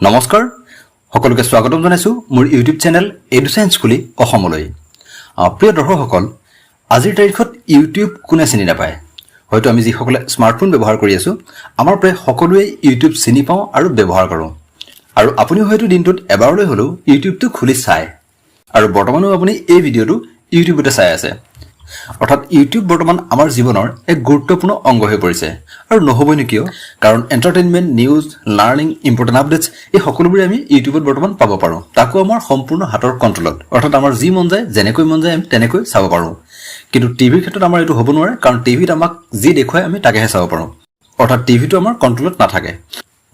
নমস্কাৰ, সকলোকে স্বাগতম জনাইছোঁ মোৰ ইউটিউব চেনেল এডু চায়েন্স খুলি অসমলৈ। প্ৰিয় দৰ্শকসকল, আজিৰ তাৰিখত ইউটিউব কোনে চিনি নাপায়? হয়তো আমি যিসকলে স্মাৰ্টফোন ব্যৱহাৰ কৰি আছোঁ, আমাৰ প্ৰায় সকলোৱে ইউটিউব চিনি পাওঁ আৰু ব্যৱহাৰ কৰোঁ। আৰু আপুনিও হয়তো দিনটোত এবাৰলৈ হ'লেও ইউটিউবটো খুলি চায় আৰু বৰ্তমানো আপুনি এই ভিডিঅ'টো ইউটিউবতে চাই আছে। অৰ্থাৎ ইউটিউব বৰ্তমান আমাৰ জীৱনৰ এক গুৰুত্বপূৰ্ণ অংগ হৈ পৰিছে। আৰু নহ'বইনো কিয়? কাৰণ entertainment, news, learning, important updates, এই সকলোবোৰে আমি ইউটিউবত বৰ্তমান পাব পাৰোঁ। তাকো আমাৰ সম্পূৰ্ণ হাতৰ কণ্ট্ৰলত। অৰ্থাৎ আমাৰ যি মন যায়, যেনেকৈ মন যায়, আমি তেনেকৈ চাব পাৰোঁ। কিন্তু টিভিৰ ক্ষেত্ৰত আমাৰ এইটো হ'ব নোৱাৰে, কাৰণ টিভিত আমাক যি দেখুৱাই আমি তাকেহে চাব পাৰোঁ। অৰ্থাৎ টিভিটো আমাৰ কণ্ট্ৰলত নাথাকে।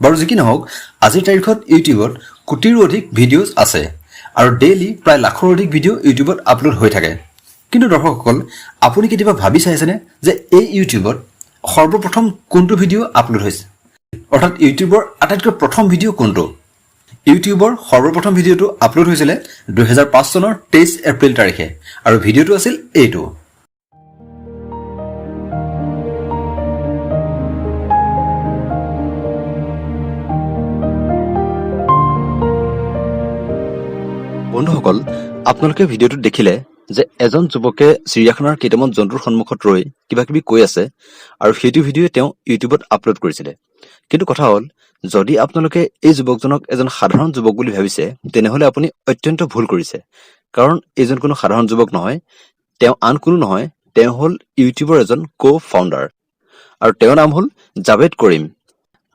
বাৰু, যি কি নহওক, আজিৰ তাৰিখত ইউটিউবত কোটিৰো অধিক ভিডিঅ'জ আছে আৰু ডেইলি প্ৰায় লাখৰো অধিক ভিডিঅ' ইউটিউবত আপলোড হৈ থাকে। কিন্তু দৰ্শকসকল, আপুনি কেতিয়াবা ভাবি চাইছেনে যে এই ইউটিউবত সৰ্বপ্ৰথম কোনটো ভিডিঅ' আপলোড হৈছে? অৰ্থাৎ ইউটিউবৰ আটাইতকৈ প্ৰথম ভিডিঅ' কোনটো? ইউটিউবৰ সৰ্বপ্ৰথম ভিডিঅ'টো আপলোড হৈছিলে 2005 চনৰ 23 এপ্ৰিল তাৰিখে আৰু ভিডিঅ'টো আছিল এইটো। বন্ধুসকল, আপোনালোকে ভিডিঅ'টোত দেখিলে যে এজন যুৱকে চিৰিয়াখানাৰ কেইটামান জন্তুৰ সন্মুখত ৰৈ কিবা কিবি কৈ আছে আৰু সেইটো ভিডিঅ' তেওঁ ইউটিউবত আপলোড কৰিছিলে। কিন্তু কথা হ'ল, যদি আপোনালোকে এই যুৱকজনক এজন সাধাৰণ যুৱক বুলি ভাবিছে, তেনেহ'লে আপুনি অত্যন্ত ভুল কৰিছে। কাৰণ এইজন কোনো সাধাৰণ যুৱক নহয়। তেওঁ আন কোনো নহয়, তেওঁ হ'ল ইউটিউবৰ এজন কো ফাউণ্ডাৰ আৰু তেওঁৰ নাম হ'ল জাভেদ কৰিম।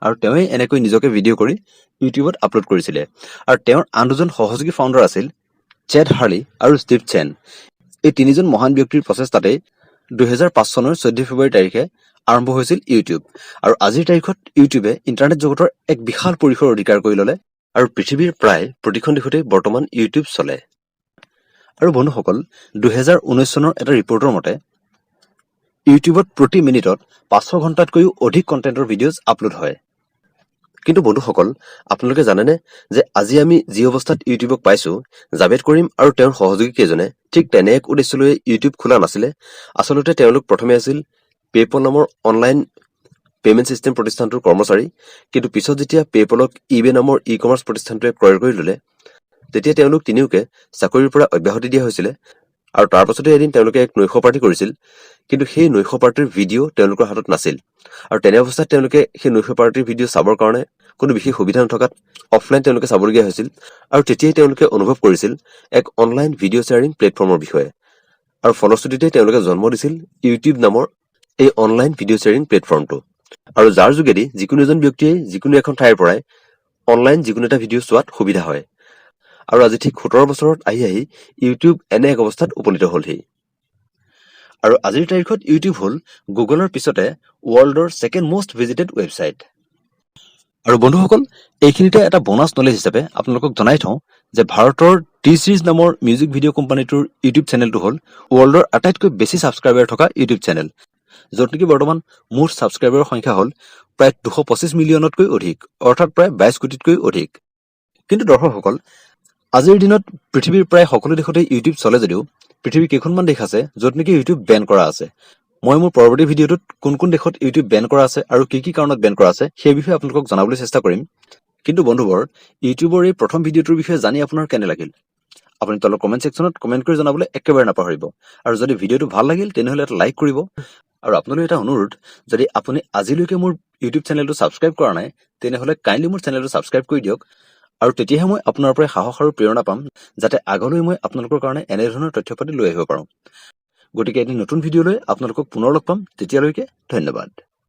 আৰু তেওঁৱেই এনেকৈ নিজকে ভিডিঅ' কৰি ইউটিউবত আপলোড কৰিছিলে। আৰু তেওঁৰ আন দুজন সহযোগী ফাউণ্ডাৰ আছিল চেড হাৰ্লি আৰু ষ্টিভ চেন। এই তিনিজন মহান ব্যক্তিৰ প্ৰচেষ্টাতেই 2005 চনৰ 14 ফেব্ৰুৱাৰী তাৰিখে আৰম্ভ হৈছিল ইউটিউব। আৰু আজিৰ তাৰিখত ইউটিউবে ইণ্টাৰনেট জগতৰ এক বিশাল পৰিসৰ অধিকাৰ কৰি ল'লে আৰু পৃথিৱীৰ প্ৰায় প্ৰতিখন দেশতেই বৰ্তমান ইউটিউব চলে। আৰু বন্ধুসকল, 2019 চনৰ এটা ৰিপৰ্টৰ মতে ইউটিউবত প্ৰতি মিনিটত 500 ঘণ্টাতকৈও অধিক কণ্টেণ্টৰ ভিডিঅ'জ আপলোড হয়। কিন্তু বন্ধুসকল, আপোনালোকে জানেনে যে আজি আমি যি অৱস্থাত ইউটিউবক পাইছো, জাভেদ কৰিম আৰু তেওঁৰ সহযোগী কেইজনে ঠিক তেনে এক উদ্দেশ্য লৈ ইউটিউব খোলা নাছিলে। আচলতে তেওঁলোক প্ৰথমে আছিল পেপল নামৰ অনলাইন পে'মেণ্ট ছিষ্টেম প্ৰতিষ্ঠানটোৰ কৰ্মচাৰী। কিন্তু পিছত যেতিয়া পেপলক ইবে নামৰ ই কমাৰ্চ প্ৰতিষ্ঠানটোৱে ক্ৰয় কৰি ল'লে, তেতিয়া তেওঁলোক তিনিওকে চাকৰিৰ পৰা অব্যাহতি দিয়া হৈছিলে। আৰু তাৰ পাছতে এদিন তেওঁলোকে এক নৈশ পাৰ্টি কৰিছিল। কিন্তু সেই নৈশ পাৰ্টিৰ ভিডিঅ' তেওঁলোকৰ হাতত নাছিল। আৰু তেনে অৱস্থাত তেওঁলোকে সেই নৈশ পাৰ্টিৰ ভিডিঅ' চাবৰ কাৰণে কোনো বিশেষ সুবিধা নথকাত অফলাইন তেওঁলোকে চাবলগীয়া হৈছিল। আৰু তেতিয়াই তেওঁলোকে অনুভৱ কৰিছিল এক অনলাইন ভিডিঅ' শ্বেয়াৰিং প্লেটফৰ্মৰ বিষয়ে। আৰু ফলশ্ৰুতিতে তেওঁলোকে জন্ম দিছিল ইউটিউব নামৰ এই অনলাইন ভিডিঅ' শ্বেয়াৰিং প্লেটফৰ্মটো আৰু যাৰ যোগেদি যিকোনো এজন ব্যক্তিয়ে যিকোনো এখন ঠাইৰ পৰাই অনলাইন যিকোনো এটা ভিডিঅ' চোৱাত সুবিধা হয়। আৰু আজি ঠিক 17 বছৰত আহি আহি ইউটিউব এনে এক অৱস্থাত উপনীত হ'লহি। আৰু আজিৰ তাৰিখত ইউটিউব হ'ল গুগলৰ পিছতে ৱৰ্ল্ডৰ ছেকেণ্ড মষ্ট ভিজিটেড ৱেবছাইট। আৰু বন্ধুসকল, এইখিনিতে এটা বনাছ নলেজ হিচাপে আপোনালোকক জনাই থওঁ যে ভাৰতৰ টি চিৰিজ নামৰ মিউজিক ভিডিঅ' কোম্পানীটোৰ ইউটিউব চেনেলটো হ'ল ৱৰ্ল্ডৰ আটাইতকৈ বেছি ছাবস্ক্ৰাইবাৰ থকা ইউটিউব চেনেল, য'ত নেকি বৰ্তমান মুঠ ছাবস্ক্ৰাইবাৰৰ সংখ্যা হ'ল প্ৰায় 225 মিলিয়নতকৈ অধিক, অৰ্থাৎ প্ৰায় 22 কোটিতকৈ অধিক। কিন্তু দৰ্শকসকল, আজিৰ দিনত পৃথিৱীৰ প্ৰায় সকলো দেশতে ইউটিউব চলে যদিও পৃথিৱীৰ কেইখনমান দেশ আছে য'ত নেকি ইউটিউব বেন কৰা আছে। মই মোৰ পৰৱৰ্তী ভিডিঅ'টোত কোন কোন দেশত ইউটিউব বেন কৰা আছে আৰু কি কি কাৰণত বেন কৰা আছে, সেই বিষয়ে আপোনালোকক জনাবলৈ চেষ্টা কৰিম। কিন্তু বন্ধুবৰ, ইউটিউবৰ এই প্ৰথম ভিডিঅ'টোৰ বিষয়ে জানি আপোনাৰ কেনে লাগিল, আপুনি তলৰ কমেণ্ট ছেকশ্যনত কমেণ্ট কৰি জনাবলৈ একেবাৰে নাপাহৰিব। আৰু যদি ভিডিঅ'টো ভাল লাগিল, তেনেহ'লে এটা লাইক কৰিব। আৰু আপোনালৈ এটা অনুৰোধ, যদি আপুনি আজিলৈকে মোৰ ইউটিউব চেনেলটো ছাবস্ক্ৰাইব কৰা নাই, তেনেহ'লে কাইণ্ডলি মোৰ চেনেলটো ছাবস্ক্ৰাইব কৰি দিয়ক। আৰু তেতিয়াহে মই আপোনাৰ পৰাই সাহস আৰু প্ৰেৰণা পাম, যাতে আগলৈ মই আপোনালোকৰ কাৰণে এনেধৰণৰ তথ্য পাতি লৈ আহিব পাৰোঁ। গতিকে এটি নতুন ভিডিঅ' লৈ আপোনালোকক পুনৰ লগ পাম। তেতিয়ালৈকে ধন্যবাদ।